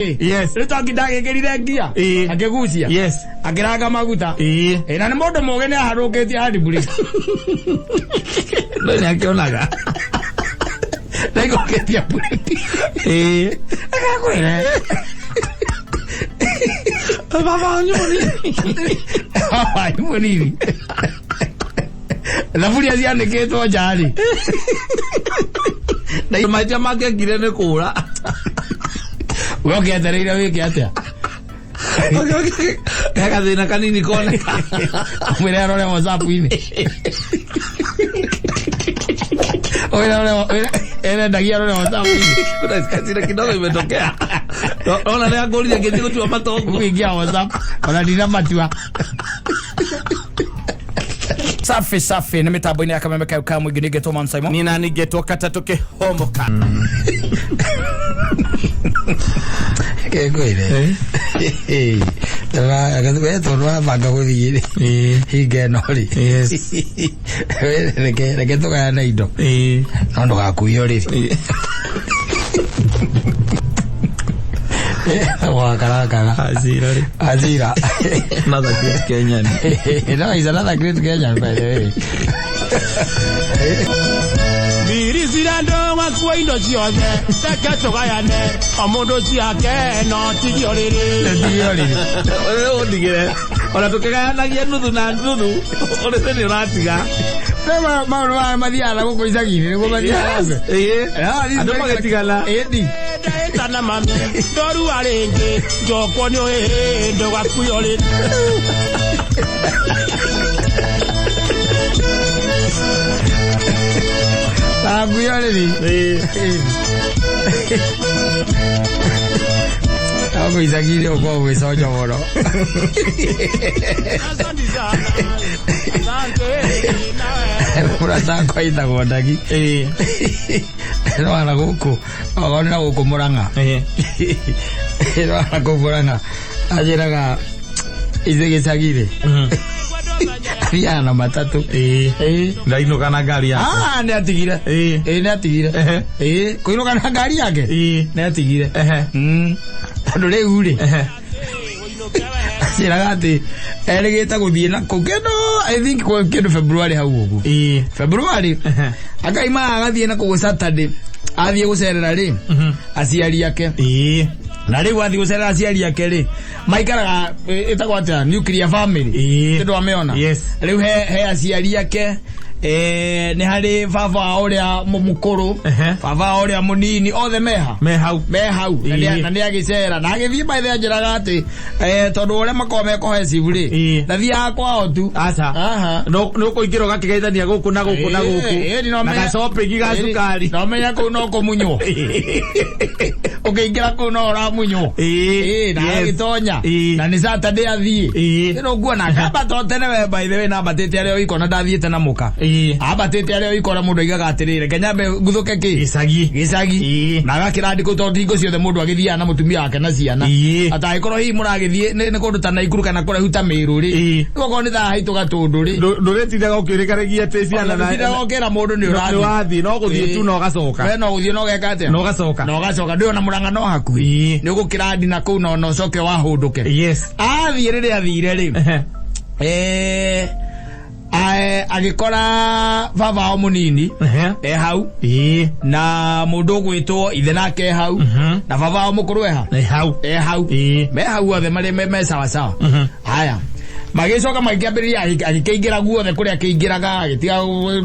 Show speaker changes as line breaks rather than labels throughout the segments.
Yes.
Rĩu to nginya agĩkĩrire ngia.
Ĩĩ.
Akĩgucia.
Yes.
Akĩranga maguta.
Ĩĩ.
Ĩ, na nĩ mũndũ mũgĩ nĩ aharũkĩtie handbrake.
No nĩ akĩonaga.
Ndaigũkĩtie breki.
Ĩĩ.
Agakwĩra.
Baba wanyu mũnini.
Baba wanyu mũnini. Thaburia cianĩkĩtwo nja rĩ.
Maita make ngire nĩ kũra.
We ũkĩetereire wĩke atĩa?
He gathĩna kanini koneka.
Mwĩre arore WhatsApp-inĩ. Mwĩre arore erendagia arore WhatsApp-inĩ.
Kuna kasira kidogo imetokea. Ona nĩ angũrire ngĩthiĩ gũtua matongo.
Kuingia WhatsApp ona ndina matua. Safi safi nĩ mĩtambo-inĩ ya kameme kayo ka mũingĩ nĩngetwo Man Simon.
Nina ningetwo katatũ kĩhomoka.
Kengwĩre. We tondũ wabanga gũthiĩ rĩ hinga ĩno rĩ
Yes.
reke reke tũgayane indo
Ĩĩ.
no ndũgakuio rĩrĩ wakarakara
Azira rĩ.
Azira
Another great Kenyan.
no he's another great Kenyan by the way.
Mirizirando wakua indo ciothe reke tũgayane o mũndũ ciake no tigio rĩrĩ
Ndio rĩrĩ.
Wewe ũndigĩre. Ona tũkĩgayanagia nuthu na nuthu, ũrĩthĩ nĩ ũratiga.
Sema maũndũ maya mathiaga na gũkũ icagi-inĩ nĩguo mathiaga.
Ĩĩ. Andũ magĩtigana.
Ĩndi.
Ndetana mami ndorua rĩngĩ njokwo nĩ ũhĩhĩ ndũgakuo rĩrĩ.
Ndakuio rĩrĩ. Gũkũ icagi-inĩ ũkoragwo gwĩconjo mũno.
Asante sana. Asante nawe.
Mũrata wakwa ĩtagwo Ndagi.
Ĩĩ.
No ana gũkũ okorwo nĩ na gũkũ Mũrang'a.
Ĩĩ.
No ana kũu Mũrang'a anjĩraga ithuĩ gĩcagi-rĩ athiaga na matatũ.
Ĩĩ.
Ĩĩ.
Ndainũka na ngari yake.
Ah, nĩ atigire.
Ĩĩ.
Ĩĩ nĩ atigire.
Ehe.
Ĩĩ, kũinũka na ngari yake?
Ĩĩ.
Nĩ atigire.
Ehe.
Tondũ rĩu rĩ,
Ehe.
anjĩraga atĩ erĩgĩte gũthiĩ na kũu kĩndũ I think kĩndũ February hau ũguo.
Ĩĩ.
February
Ehe.
akaima agathiĩ na kũu Saturday athiĩ gũcerera rĩ aciari ake
Ĩĩ.
na rĩu athiĩ gũcerera aciari ake rĩ maikaraga ĩtagwo atĩa nuclear family
Ĩĩ.
ndå amĩona
Yes.
rĩu he aciari ake nĩ harĩ baba wao ũrĩa mũkũrũ
Ehe.
baba wao ũrĩa mũnini othe meha
Me hau.
Me hau na
Ĩĩ.
na nĩ agĩcera na agĩthiĩ maithe anjĩraga atĩ tondũ ũrĩa makoragwo me cohesive rĩ
Ĩĩ.
ndathiaga kwao tu
Aca.
Aha.
No nĩ ũkũingĩra ũgakĩgeithania gũkũ na gũkũ na
Ĩĩ, ĩĩ,
gũkũ.
no
Na
menya-
gacopping ga
Ĩĩ,
cukari.
no menya kũu no kũmunywo ũkĩingĩra kũu no ũramunywo
Ĩĩ.
Ĩĩ, na
Yes.
agagĩtonya
Ĩĩ.
na nĩ Saturday athiĩ
Ĩĩ.
ĩno nguona akambata o tene we by the way nambatĩte arĩ o iko na ndathiĩte na mũka
Ĩĩ.
ambatĩte arĩ o iko na mũndũ aigaga atĩrĩrĩ reke nyambe nguthũke kĩ
Gĩcagi.
gĩcagi
Ĩĩ.
na agakĩra ndikũ tondũ hingo ciothe mũndũ agĩthiaga na mũtumia wake na ciana
Ĩĩ.
atangĩkorwo hihi mũragĩthiĩ nĩ kũndũ ta Naikuru kana kũraihu ta Mĩrũ rĩ
Ĩĩ.
rĩu okorwo nĩ thaa haitũ gatũndũ rĩ
Ndũrĩtindaga ũkĩrĩkarĩgia atĩ ciana na
Ndũtindaga ũkĩra mũndũ nĩ
nĩ
ũrathiĩ
wathiĩ no gũthiĩ tu na ũgacoka.
we no gũthiĩ na ũgeka atĩa
Na ũgacoka.
Na ũgacoka ndũĩ ona Mũrang'a no hakuhĩ
Ĩĩ.
nĩ ũgũkĩra ndina kũu na ũcoke wahũndũke
Yes.
athiĩ rĩrĩa athire rĩ
Ehe.
Agĩkora baba wao mũnini
Ehe.
e hau
Ĩĩ.
na mũndũ ũgwĩtwo ithe nake e hau na baba wao mũkũrũ e ha
Nĩ hau.
E hau.
Ĩĩ.
Me hau othe marĩ me sawa sawa. Haya magĩcoka magĩkĩambĩrĩria agĩkĩingĩra guothe kũrĩa akĩingĩraga agĩtiga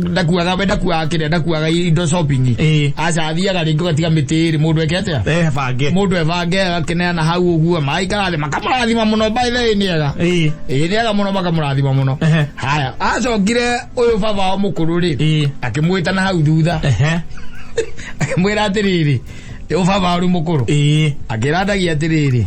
ndakuaga we ndakuaga kĩrĩa ndakuaga indo shopping.
Ĩĩ.
Aca athiaga rĩngĩ ũgatiga mĩtĩ ĩrĩ mũndũ eke atĩa
Eh bange.
Mũndũ ebange akĩneana hau ũguo maikara thĩ makamũrathima mũno by the way nĩ ega.
Ĩĩ.
Ĩĩ nĩ ega mũno makamũrathima mũno.
Ehe.
Haya acokire ũyũ baba wao mũkũrũ rĩ
Ĩĩ.
akĩmwĩta na hau thutha
Ehe.
akĩmwĩra atĩrĩrĩ ũyũ baba wao rĩu mũkũrũ
Ĩĩ.
akĩra ndagia atĩrĩrĩ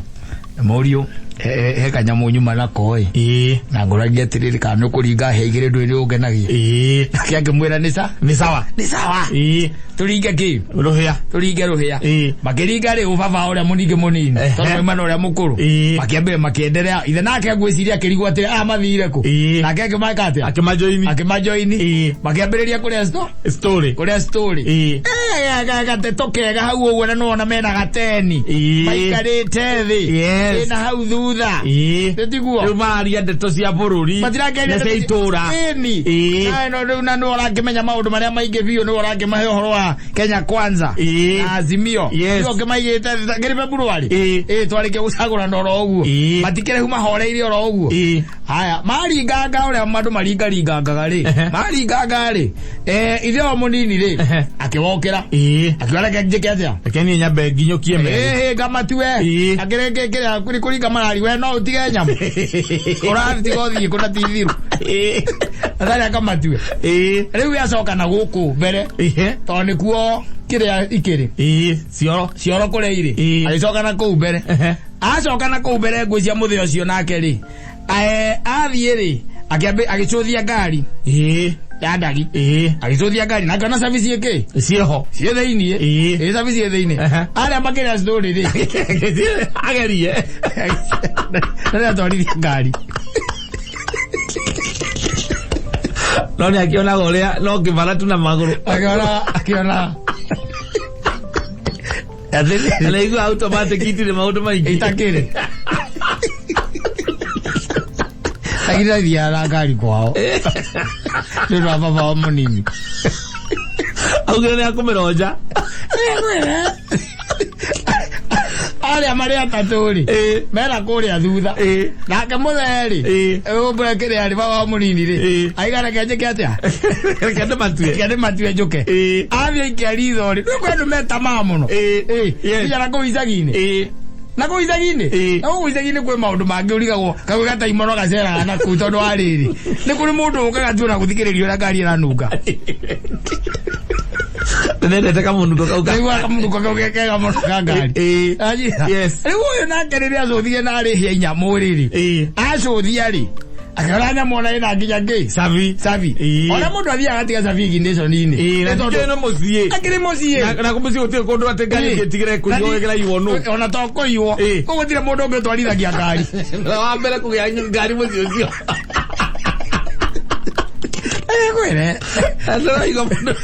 mũriũ he kanyamũ nyuma nako ĩ
Ĩĩ.
Na ngũragia atĩrĩrĩ kana nĩ ũkũringa he igĩrĩ ndũĩ nĩ ũngenagia.
Ĩĩ.
Nake akĩmwĩra nĩ sa
Nĩ sawa.
Nĩ sawa.
Ĩĩ.
Tũringe kĩ
Rũhĩa.
Tũringe rũhĩa.
Ĩĩ.
Makĩringa rĩ baba ũrĩa mũningĩ mũnini
Ehe.
tondũ mauma na ũrĩa mũkũrũ
Ĩĩ.
makĩambĩrĩria makĩenderea ithe nake ngwĩciria akĩrigwo atĩrĩ aya mathire kũ.
Ĩĩ.
Nake akĩmeka atĩa?
Akĩmajoini.
Akĩmajoini.
Ĩĩ.
Makĩambĩrĩria kũrĩa
Story.
Kũrĩa story.
Ĩĩ.
Gateto kega hau ũguo na nĩwona mena gateni.
Ĩĩ.
Maikarĩte thĩ.
Yes.
Ĩna hau thutha.
Ĩĩ.
Tiguo.
Rĩu mararia ndeto cia bũrũri
Matirakĩaria
na cia itũra.
Ĩni.
Ĩĩ.
Na no rĩu na nĩwe ũrakĩmenya maũndũ marĩa maingĩ biũ nĩwe ũrakĩmahe ũhoro wa Kenya Kwanza.
Ĩĩ.
Na Azimio.
Yes.
Nĩwe ũkĩmaigĩte thĩ kĩrĩ February.
Ĩĩ.
Ĩĩ twarĩkia gũcagũrana oro ũguo.
Ĩĩ.
Matikĩrĩhu mahoreire oro ũguo.
Ĩĩ.
Haya, maringanga ũrĩa andũ maringaringangaga rĩ.
Ehe.
Maringanga rĩ. Ithe o mũnini rĩ.
Ehe.
Akĩwokĩra.
Ĩĩ.
Akiuga reke njĩke atĩa?
Reke niĩ nyambe nginyũkie mere.
Ĩĩ ngamatue.
Ĩĩ.
Akĩrĩkĩ kĩrĩa kũrĩ kũringa marari we no ũtige nyamũ. Ũratiga ũthiĩ kũna ti thiru.
Ĩĩ.
Atarĩ akamatue.
Ĩĩ.
Rĩu acoka na gũkũ mbere.
Ĩĩ.
Tondũ nĩkuo kĩrĩa ikĩrĩ.
Ĩĩ. Cioro.
Cioro kũrĩa irĩ.
Ĩĩ.
Agĩcoka na kũu mbere.
Ehe.
Acoka na kũu mbere ngwĩcia mũthĩ ũcio nake rĩ. Athiĩ rĩ agĩcũthia ngari
Ĩĩ.
ya ndagi.
Ĩĩ.
Agĩcũthia ngari na akĩona service ĩkĩ
Ciĩho.
ciĩ thĩiniĩ.
Ĩĩ.
Ĩĩ service ĩ thĩiniĩ.
Ehe.
Arĩa makĩrĩa story rĩ.
Agerie.
Nĩ atwarithia ngari.
No nĩ akĩonaga ũrĩa no kĩbara tu na magũrũ.
Akĩona akĩona. Atĩrĩrĩ.
Anaigua automatic itirĩ maũndũ maingĩ.
Itakĩrĩ. Lakini athiaga na ngari kwao. Nĩ ũndũ wa baba wao mũnini.
Augire nĩ akũmĩronja.
Arĩa marĩ atatũ rĩ.
Ĩĩ.
Mena kũrĩa thutha.
Ĩĩ.
Nake mũthee rĩ.
Ĩĩ.
Kĩrĩa rĩ baba wao mũnini rĩ.
Ĩĩ.
Aiga reke njĩke atĩa?
Reke ndĩmatue.
Reke ndĩmatue njũke.
Ĩĩ.
Athiĩ aikia ritho rĩ. Rĩu kwĩ andũ metamaa mũno.
Ĩĩ.
Ĩĩ.
Yes.
Nginya na kũu icagi-inĩ.
Ĩĩ.
Na kũu icagi-inĩ.
Ĩĩ.
Na kũu icagi-inĩ kwĩ maũndũ mangĩ ũrigagwo kagwe gataimono gaceraga na kũu tondũ wa rĩrĩ. Nĩ kũrĩ mũndũ ũkaga tu ona gũthikĩrĩria ũrĩa ngari ĩranunga.
Nĩndendete kamũnungo kau ka.
Kaigua kamũnungo kau ke kega mũno ka ngari.
Ĩĩ.
Anjira.
Yes.
Rĩu ũyũ nake rĩrĩa acũthire na arĩhia nyamũ rĩrĩ.
Ĩĩ.
Acũthia rĩ. Akĩona nyamũ ona ĩna nginya ngĩ.
Cabi.
Cabi.
Ĩĩ.
Ona mũndũ athiaga agatiga cabi ignition-inĩ.
Ĩĩ. Na
Nĩ tondũ-
tikĩrĩ no mũciĩ.
Akĩrĩ mũciĩ.
Na kũmũciĩ gũtirĩ kũndũ atĩ ngari
Ĩĩ.
ĩngĩtigĩra kũiywo
Na
ĩkĩraiywo nũ.
Ona to kũiywo.
Ĩĩ.
Koguo gũtirĩ mũndũ ũngĩ ũtwarithagia ngari.
Na wa mbere kũgĩa ngari mũciĩ ũcio.
Kwĩre.
Ndĩraigua mũndũ.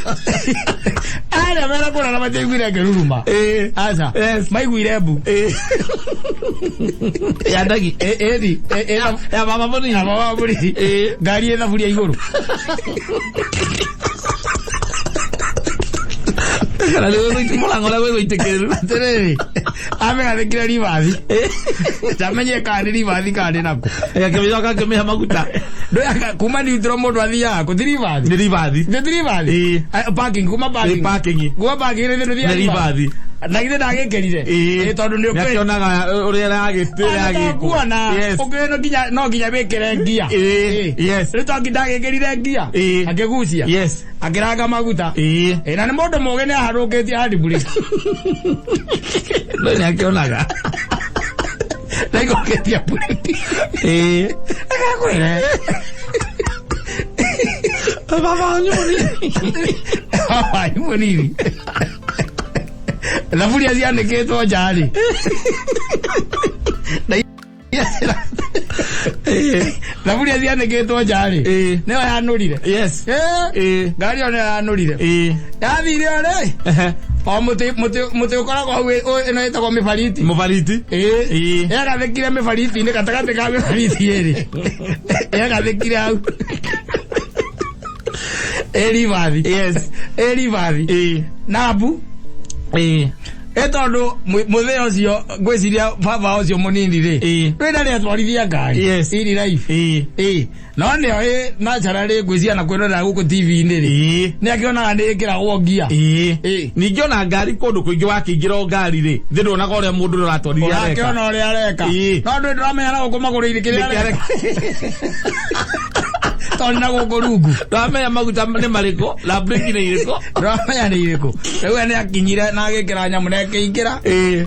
Arĩa mena kũrĩa na matiaiguire ngĩruruma.
Ĩĩ.
Aca.
Yes.
Maiguire mbu.
Ĩĩ. Ya ndagi.
Ĩni.
Ya baba mũnini.
Ya baba mũnini.
Ĩĩ.
Ngari ĩ thaburia igũrũ.
Kana nĩ gwĩgũitĩ mũrango ũrĩa gwĩgũitĩkĩrĩru.
Atĩrĩrĩ. Amĩgathĩkire ribathi. Ndamenyire kana nĩ ribathi kana nĩ nakũ.
Akĩmĩcoka akĩmĩhe maguta.
Ndũyaka kuma neutral mũndũ athiaga kũ ti ribathi.
Nĩ ribathi.
Nĩ ti ribathi.
Ĩĩ.
Parking kuma parking.
Nĩ parking.
Kuma parking nĩ
Nĩ
thiaga
ribathi.
Na githĩ ndagĩkĩrire.
Ĩĩ.
Ĩĩ tondũ nĩ ũkĩ.
Nĩakĩonaga ũrĩa ĩragĩkwo.
Kuona
Yes.
ũkĩũĩ no nginya wĩkĩre ngia.
Ĩĩ. Yes.
Rĩu to nginya ndagĩkĩrire ngia.
Ĩĩ.
Akĩgucia.
Yes.
Akĩranga maguta.
Ĩĩ.
Ĩĩ na nĩ mũndũ mũgĩ nĩ aharũkĩtie handbrake.
No nĩakĩonaga.
Ndaigũkĩtie breki.
Ĩĩ.
Agakwĩre.
Baba wanyu mũnini.
Baba wanyu mũnini. Thaburia cianĩkĩtwo nja rĩ. Thaburia cianĩkĩtwo nja rĩ.
Ĩĩ.
Nĩyo yanũrire.
Yes.
Ĩĩ.
Ĩĩ.
Ngari ĩyo nĩyo yanũrire.
Ĩĩ.
Yathire o rĩ.
Ehe.
O mũtĩ ũkoragwo hau ĩno ĩtagwo mĩbariti.
Mũbariti.
Ĩĩ.
Ĩĩ.
Yagathĩkire mĩbariti-inĩ gatagatĩ ka mĩbariti ĩrĩ. Yagathĩkire hau. Ĩ ribathi.
Yes.
Ĩ ribathi.
Ĩĩ.
Nambu.
Ĩĩ.
Ĩ tondũ mũthee ũcio ngwĩciria baba ũcio mũnini rĩ.
Ĩĩ.
Ndũĩ ndarĩ atwarithia ngari.
Yes.
Iri life.
Ĩĩ.
Ĩĩ. No nĩo ĩ naturally ngwĩciria na kwĩrorera gũkũ TV-inĩ rĩ.
Ĩĩ.
Nĩ akĩonaga nĩ ĩkĩragwo ngia.
Ĩĩ.
Ĩĩ.
Ningĩ ona ngari kũndũ kũingĩ wakĩingĩra o ngari rĩ, thĩ nduonaga ũrĩa mũndũ ũrĩa ũratwarithia areka.
Ũrakĩona ũrĩa areka.
Ĩĩ.
No ndũĩ ndũramenya na gũkũ magũrũ-inĩ kĩrĩa
Nĩkĩ
areka.
areka.
Tondũ na gũkũ rungu.
Ndũramenya maguta nĩ marĩkũ na breki nĩ irĩkũ.
Ndũramenya nĩ irĩkũ. Rĩu we nĩ akinyire na agĩkĩra nyamũ na ĩkĩingĩra.
Ĩĩ.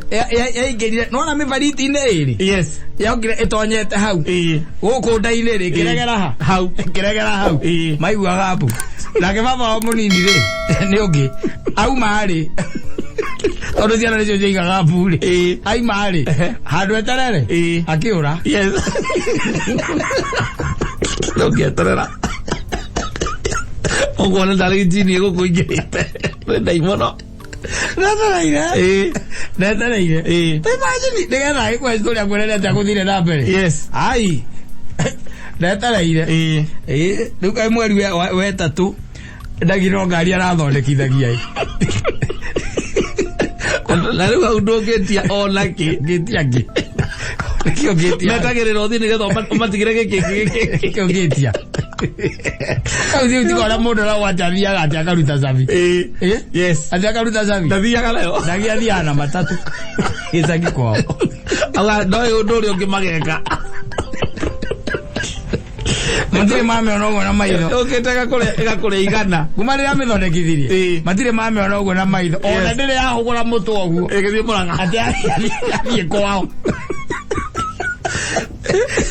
Yaingĩrire. Nĩwona mĩbariti-inĩ ĩrĩ.
Yes.
Yokire ĩtonyete hau.
Ĩĩ.
Gũkũ nda-inĩ rĩ, ĩkĩregera ha.
Hau.
Ĩkĩregera hau.
Ĩĩ.
Maiguaga mbu. Nake baba wao mũnini rĩ, nĩ ũngĩ. Auma rĩ. Tondũ ciana nĩcio ciaigaga mbu rĩ.
Ĩĩ.
Aima rĩ. Handũ eterere.
Ĩĩ.
Akĩũra.
Yes. Ndũngĩeterera. Ũguo nĩ ndarĩ njini ĩgũkũingĩrĩte. Nĩ ndaimono.
Ndetereire.
Ĩĩ.
Ndetereire.
Ĩĩ.
Ta imagine nĩgetha agĩkũhe story akwĩrere atĩa gũthire na mbere.
Yes.
Ai. Ndetereire.
Ĩĩ.
Ĩĩ, rĩu kaĩ mweri wetatũ ndagirwo ngari arathondekithagia ĩ.
Na rĩu hau ndũngĩtia ona kĩ.
Ngĩtia ngĩ. Nĩkĩo ngĩtia.
Metagĩrĩra ũthiĩ nĩgetha ũmatigĩre gĩkĩ gĩkĩ.
Nĩkĩo ngĩtia. Hau thiĩ ũtiga ũrĩa mũndũ arauga atĩ athiaga atĩ akaruta cabi.
Ĩĩ.
Ĩĩ?
Yes.
Atĩ akaruta cabi.
Ndathiaga nayo.
Ndagi athiaga na matatũ. Gĩcagi kwao.
Auga ndoĩ ũndũ ũrĩa ũngĩ mageka.
Matirĩ mamĩona ũguo na maitho.
Ũkĩte ĩgakũrĩa igana.
Kuma rĩrĩa amĩthondekithirie.
Ĩĩ.
Matirĩ mamĩona ũguo na maitho. Ona
Yes.
ndĩrĩ yahũgũra mũtwe ũguo.
Ĩgĩthiĩ Mũrang'a.
Atĩ yathiĩ kwao.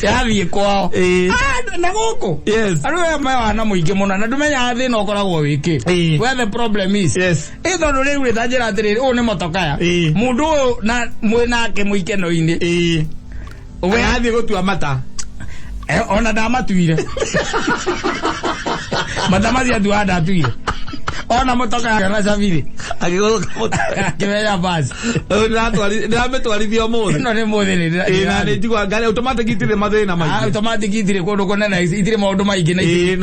Yathiĩ kwao.
Ĩĩ.
Ah, na gũkũ.
Yes.
Andũ aya mewana mũingĩ mũno na ndũmenyaga thĩna ũkoragwo wĩkĩ.
Ĩĩ.
Where the problem is.
Yes.
Ĩ tondũ rĩu rĩ ta njĩra atĩrĩrĩ ũyũ nĩ motokaya.
Ĩĩ.
Mũndũ ũyũ na mwĩ nake mũikeno-inĩ.
Ĩĩ.
We
Athiĩ gũtua mata.
Ona ndamatuire. Mata macio atuaga ndatuire. Ona motokaya na cabirĩ.
Agĩgũthũka mũtwe.
Akĩmenya basi.
Ndĩramĩtwarithia ũmũthĩ.
Ĩno nĩ mũthĩ nĩ
Ĩĩ, na nĩ njiguaga ngari automatic itirĩ mathĩna maingĩ.
Automatic itirĩ kũndũ kũnene itirĩ maũndũ maingĩ na
Ĩĩ,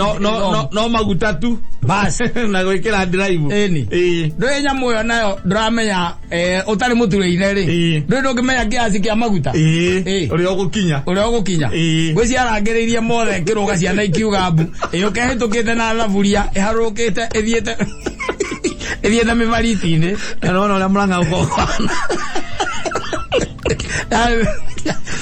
no maguta tu.
Basi.
Na gwĩkĩra drive.
Ĩni.
Ĩĩ.
Ndũĩ nyamũ ĩyo nayo ndũramenya ũtarĩ mũture-inĩ rĩ.
Ĩĩ.
Ndũĩ ndũngĩmenya kĩasi kĩa maguta.
Ĩĩ.
Ĩĩ.
Ũrĩa ũgũkinya.
Ũrĩa ũgũkinya.
Ĩĩ.
Ngwĩciria arangĩrĩirie mothe ĩkĩrũga ciana ikiuga mbu. Ĩyũke ĩhĩtũkĩte na thaburia ĩharũrũkĩte ĩthiĩte ĩthiĩte mĩbariti-inĩ.
Na nĩwona ũrĩa Mũrang'a ũkoragwo.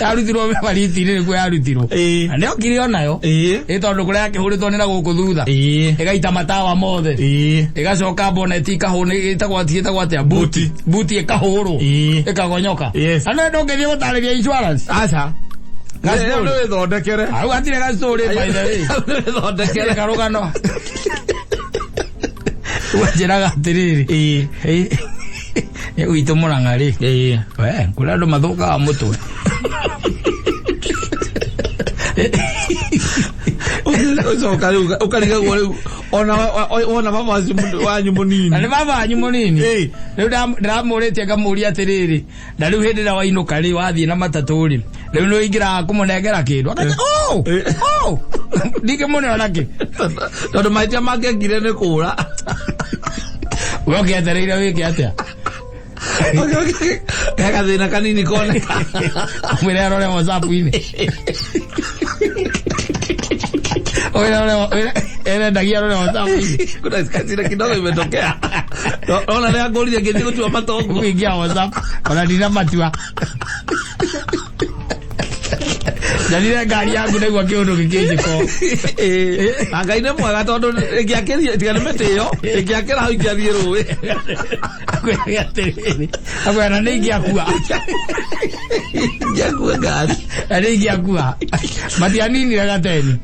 Yarutirwo mĩbariti-inĩ nĩkuo yarutirwo.
Ĩĩ.
Na nĩokire onayo.
Ĩĩ.
Ĩ tondũ kũrĩa yakĩhũrĩtwo nĩ na gũkũ thutha.
Ĩĩ.
Ĩgaita matawa mothe.
Ĩĩ.
Ĩgacoka boneti ikahũrwo ĩtagwo ĩtagwo atĩa
Buti.
Buti ĩkahũrwo.
Ĩĩ.
Ĩkagonyoka.
Yes.
Na nĩ ndũngĩthiĩ gũtarĩria insurance.
Aca.
Gastori.
Nĩ wĩthondekere.
Hau hatirĩ gastori by the way.
Hau nĩ wĩthondekere.
Karũgano. Wanjĩraga atĩrĩrĩ.
Ĩĩ.
Ĩ gwitũ Mũrang'a rĩ.
Ĩĩ.
We, kũrĩ andũ mathũkaga mũtwe.
Ũcoka rĩu ũkarigagwo rĩu ona wona baba wanyu mũnini.
Na nĩ baba wanyu mũnini.
Ĩĩ.
Rĩu ndĩramũrĩtie ngamũria atĩrĩrĩ, na rĩu hĩndĩ ĩrĩa wainũka rĩ wathiĩ na matatũ rĩ, rĩu nĩ ũingĩraga kũmũnengera kĩndũ. Akanja, oh, oh, ndingĩmũne ona kĩ.
Tondũ mahĩtia make ekire nĩ kũra.
We ũkĩetereire wĩke atĩa?
He gathĩna kanini koneka.
Mwĩre arore WhatsApp-inĩ. Mwĩre arore, erendagia arore WhatsApp-inĩ.
Kuna kasira kidogo imetokea. Ona rĩa ngũrire ngĩthiĩ gũtua matongo.
Kuingia WhatsApp, ona ndina matua. Njanire ngari yaku ndaigua kĩũndũ gĩkĩnjĩko.
Ĩĩ. Na Ngai nĩ mwega tondũ ĩngĩakĩria tiga nĩ mĩtĩ ĩyo ĩngĩakĩra hau ingĩathiĩ rũĩ.
Akwĩraga atĩrĩrĩ, akwĩra na nĩ ingĩakua.
Ingĩakua ngari.
Na nĩ ingĩakua. Matianinire gateni.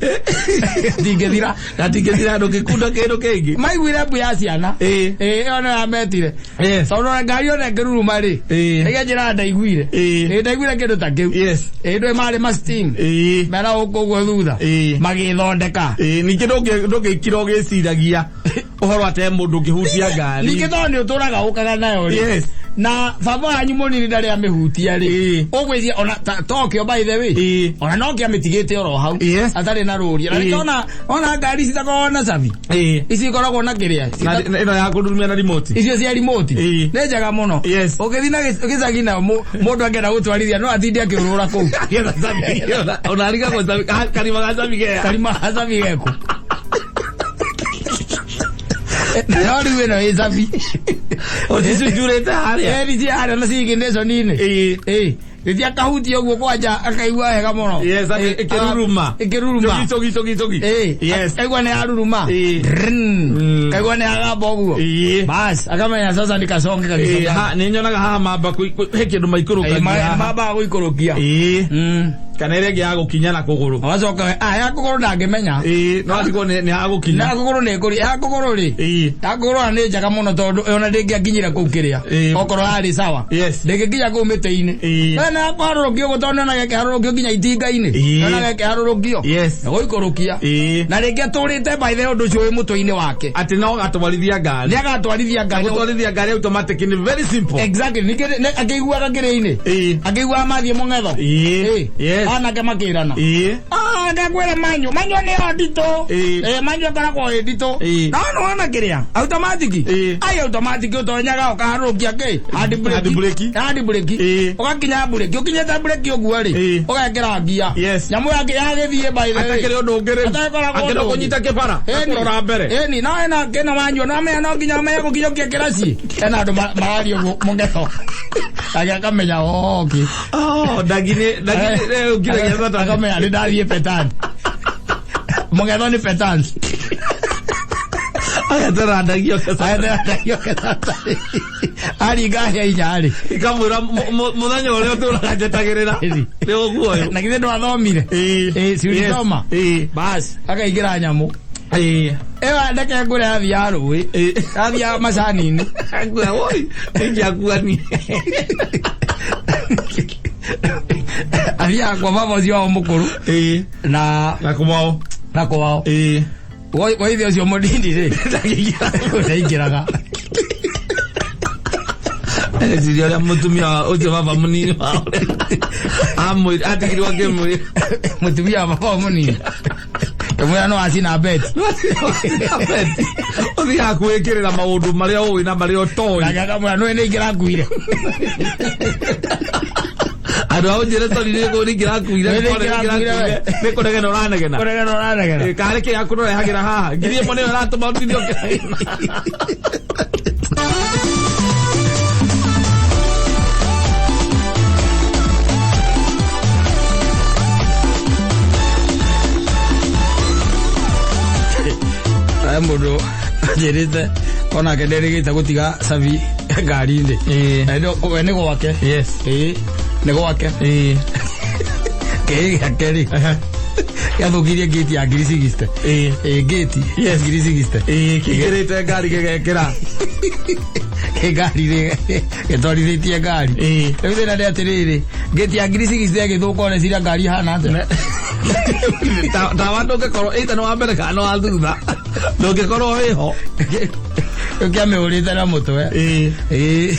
Ndingĩthira.
Na ndingĩthira ndũngĩkunda kĩndũ kĩngĩ.
Maiguire mbu ya ciana.
Ĩĩ.
Ĩĩ, ĩyo nĩyo yametire.
Yes.
Tondũ ona ngari ona ĩngĩruruma rĩ.
Ĩĩ.
Ĩkĩnjĩra ndaiguire.
Ĩĩ.
Ĩĩ, ndaiguire kĩndũ ta kĩu.
Yes.
Ĩĩ, ndũĩ marĩ ma steam.
Ĩĩ.
Mera gũkũ ũguo thutha.
Ĩĩ.
Magĩthondeka.
Ĩĩ, ningĩ ndũngĩikira ũgĩciragia ũhoro atĩ mũndũ ũngĩhutia ngari.
Ningĩ tondũ nĩ ũtũraga ũkaga nayo rĩ.
Yes.
Na baba wanyu mũnini ndarĩ amĩhutia rĩ.
Ĩĩ.
Ũgwĩciria ona Tokyo by the way.
Ĩĩ.
Ona Nokia amĩtigĩte oro hau.
Yes.
Atarĩ na rũri. Na
Ĩĩ.
nĩkĩo ona ngari citakoragwo na cabi.
Ĩĩ.
Ici ikoragwo na kĩrĩa.
Na ĩno ya kũrurumia na remote.
Icio cia remote.
Ĩĩ.
Nĩ njega mũno.
Yes.
Ũngĩthiĩ na gĩcagi nayo mũndũ angĩenda gũtwarithia no atinde akĩũrũra kũu.
Ona arigagwo karima ga cabi gea.
Karima ga cabi geko. No rĩu ĩno ĩ cabi.
Ũcicunjurĩte harĩa.
Ĩĩ nĩ harĩa na ciigindĩconi-inĩ.
Ĩĩ.
Ĩĩ. Rĩrĩa akahutia ũguo kwanja akaigua wega mũno.
Yes, ĩkĩruruma.
Ĩkĩruruma.
Chogi chogi chogi.
Ĩĩ.
Yes.
Akaigua nĩ yaruruma.
Ĩĩ.
Drrrn. Akaigua nĩ yagamba ũguo.
Ĩĩ.
Bas, akamenya sasa nikasonge
Ĩĩ,
kagisonga.
nĩ nyonaga haha mamba he kĩndũ maikũrũkagia haha.
Mambaga gũikũrũkia.
Ĩĩ. Kana ĩrĩa ĩngĩ ya gũkinya na kũgũrũ.
Agacoka ya kũgũrũ ndangĩmenya.
Ĩĩ, no atigwo nĩ ha gũkinya.
Na kũgũrũ nĩ kũrĩ, ya kũgũrũ rĩ.
Ĩĩ.
Ya kũgũrũ ona nĩ njega mũno tondũ ona ndĩngĩakinyire kũu kĩrĩa.
Ĩĩ.
Okorwo yarĩ sawa.
Yes.
Ndĩngĩkinya kũu mĩtĩ-inĩ.
Ĩĩ.
We ĩno ya kũharũrũkio ũguo, tondũ nĩonaga ĩkĩharũrũkio nginya itinga-inĩ.
Ĩĩ.
Nĩonaga ĩkĩharũrũkio.
Yes.
Na gũikũrũkia.
Ĩĩ.
Na rĩngĩ atũrĩte by the way ũndũ ũcio wĩ mũtwe-inĩ wake.
Atĩ no gatwarithia ngari.
Nĩ agatwarithia ngari.
Gũtwarithia ngari automatic ni very simple.
Exactly. Ningĩ akĩiguaga kĩrĩ-inĩ.
Ĩĩ.
Akĩiguaga mathiĩ mũng'etho.
Ĩĩ.
Ĩĩ.
Yes.
Anake makĩrana.
Ĩĩ.
Ah, ngakwĩra manyu manyu nĩyo nditũ.
Ĩĩ.
Ĩĩ, manyu ĩkoragwo ĩ nditũ.
Ĩĩ.
No nĩwona kĩrĩa automatic.
Ĩĩ.
Ai, automatic ũtonyaga ũkaharũrũkia kĩ hand brake.
Hand brake.
Hand brake.
Ĩĩ.
Ũgakinya brake, ũkinyĩte brake ũguo rĩ,
Ĩĩ.
ũgekĩra ngia.
Yes.
Nyamũ yake yagĩthiĩ by the way.
Atakĩrĩ ũndũ ũngĩ rĩu.
Atakoragwo
Akĩrĩ
ũndũ ũngĩ.
kũnyita kĩbara.
Ĩni.
Akũrora mbere.
Ĩni, no ĩna kĩna wanyua no amenya no nginya amenye gũkinyũkia kĩraci. Hena andũ mararia ũguo mũng'etho. Age akamenya oh, okay.
Oh, ndagini ndagini rĩu nginyagia thata.
Akamenya nĩ ndathiĩ petan. Mũng'etho nĩ petan.
Agetera ndagio
Aringa hĩa inya rĩ.
Ikamwĩra mũthenya ũrĩa ũtũraga njetagĩrĩra.
Ĩni.
Nĩ ũguo ũyũ.
Na githĩ ndwathomire?
Ĩĩ.
Ĩĩ, si ulisoma?
Ĩĩ.
Bas, akaingĩra nyamũ.
Ĩĩ.
Ĩyo ndeke ngũre athiaga rũĩ.
Ĩĩ.
Athiaga macani-inĩ.
Akua woi. Ingĩakua ni.
Athiaga kwa baba ũcio wao mũkũrũ
Ĩĩ.
na
Na kwao.
na kwao.
Ĩĩ.
Kwa ithe ũcio mũnini rĩ, ndaingĩraga.
Eciria ũrĩa mũtumia ũcio baba mũnini wao amwĩra atigirwo akĩmwĩra.
Mũtumia wa baba mũnini. Kĩmwĩra no acina beti.
Ũthiaga kwĩkĩrĩra maũndũ marĩa ũĩ na marĩa ũtoĩ.
Nake akamwĩra nũĩ nĩ ingĩrakuire.
Andũ a ũnjĩre sorry nĩ kũ ningĩrakuire.
Nĩ ingĩrakuire we.
Nĩ kũnegena ũranegena.
Kũregana ũranegena.
Ĩ, karĩ kĩ yaku ũrehagĩra haha ngiri ĩmwe nĩyo ĩratũma ũtinde ũkĩrehagĩra.
He mũndũ anjĩrĩte onake nderĩgĩte gũtiga cabi ngari-inĩ.
Ĩĩ.
Na we nĩ gwake.
Yes.
Ĩĩ, nĩ gwake.
Ĩĩ.
Kĩĩ gĩake rĩ, gĩathũkirie ngĩti ya ngiri 60.
Ĩĩ.
Ĩĩ, ngĩti ya ngiri 60.
Ĩĩ, kĩingĩrĩte ngari gĩgekĩra.
Kĩ ngari rĩ, gĩtwarithĩtie ngari.
Ĩĩ.
Rĩu thĩna nĩ atĩrĩrĩ, ngĩti ya ngiri 60 ĩgĩthũka ũreciria ngari ĩhana atĩa?
Tawa ndũngĩkorwo either nĩ wa mbere kana nĩ wa thutha ndũngĩkorwo wĩho.
Rĩu kĩamĩhũrĩte na mũtwe.
Ĩĩ.
Ĩĩ.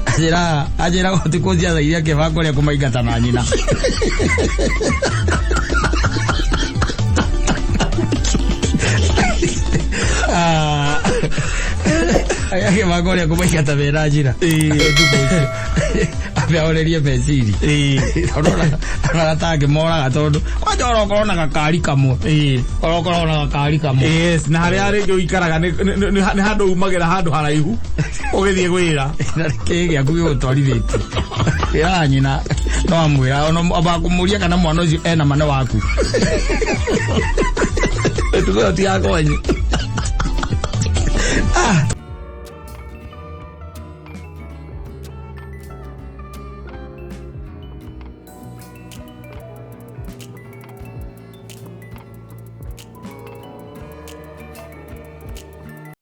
Anjĩra anjĩra ũtukũ ciathaire akĩbanga ũrĩa kũmaingata na nyina. Ah. Akĩbanga ũrĩa kũmaingata mena njĩra.
Ĩĩ.
Ũtukũ ũcio. Ambe ahorerie meciria.
Ĩĩ.
Tondũ ona atangĩmoraga tondũ kwanja orokorwo na gakari kamwe.
Ĩĩ.
Orokorwo na gakari kamwe.
Yes, na harĩa rĩngĩ ũikaraga nĩ handũ umagĩra handũ haraihu ũgĩthiĩ gwĩra.
Na kĩ gĩaku gĩgũtwarithĩtie ĩraga nyina no amwĩra ona akũmũria kana mwana ũcio ena ma nĩ waku.
Ĩtugo ĩyo ti ya kwanyu.
Ah.